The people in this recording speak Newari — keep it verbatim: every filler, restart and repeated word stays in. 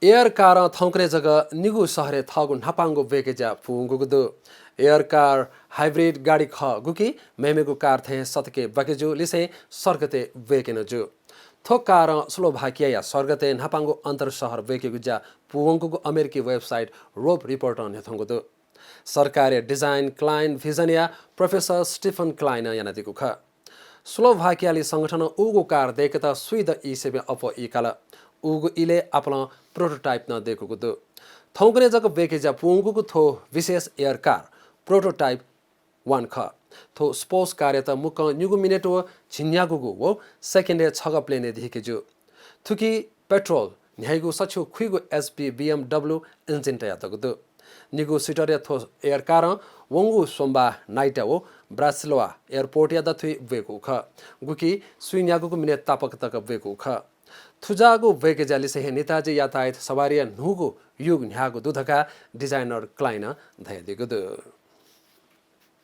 एयर कारं थौंकन्हय् जक निगू शहरय् थःगु न्हापांगु ब्वय्के ज्या पूवंकूगु दु। एयर कार हाइब्रिड गाडी खः, गुकी मेमेगु कार थें सतके ब्वय्के ज्यू लिसें सर्गतय् ब्वय्के नं ज्यू। थ्व कारं स्लोभाकियाया सर्गतय् न्हापांगु अन्तर शहर ब्वय्केगु ज्या पूवंकूगु अमेरिकी वेबसाइट रोप रिपोर्टरं न्ह्यथंगु दु। सरकारया डिजाइन क्लाइन भिजनया प्रोफेसर स्टिफन क्लाइनं यानादीगु खः। स्लोभाकियाली संगठनं उगु कार दय्केत स्वीदँ ई सेबें अप्वः ईकाल। उगु इलय् आपालं प्रोटोटाइप नं दय्कूगु दु। थौंकन्हय् जक ब्वय्के ज्या पूवंकूगु थ्व विशेष एयर कार प्रोटोटाइप वान खः। थ्व स्पोर्ट्स कारयात मुक्कं निगू मिनेट व झिंन्यागूगु व सेकेन्डय् छगः प्लेनय् दिके ज्यू। थुकी पेट्रोल न्ह्याइगु सच्छि खुइगु एचपी बीएमडब्ल्यू इन्जिन तयातःगु दु। निगू सिटरया थ्व एयर कारं वंगु सोमबाः नाइट व ब्रासिलोआ एयरपोर्टया दथुइ ब्वय्कूगु खः, गुकी स्वीन्यागूगु मिनेट तापाक तक ब्वय्कूगु खः। थुजाःगु ब्वय्के ज्या लिसें हे नेताजी यातायात सवारीया न्हूगु युग न्ह्याःगु दु धकाः डिजाइनर क्लाइनं धयादीगु दु।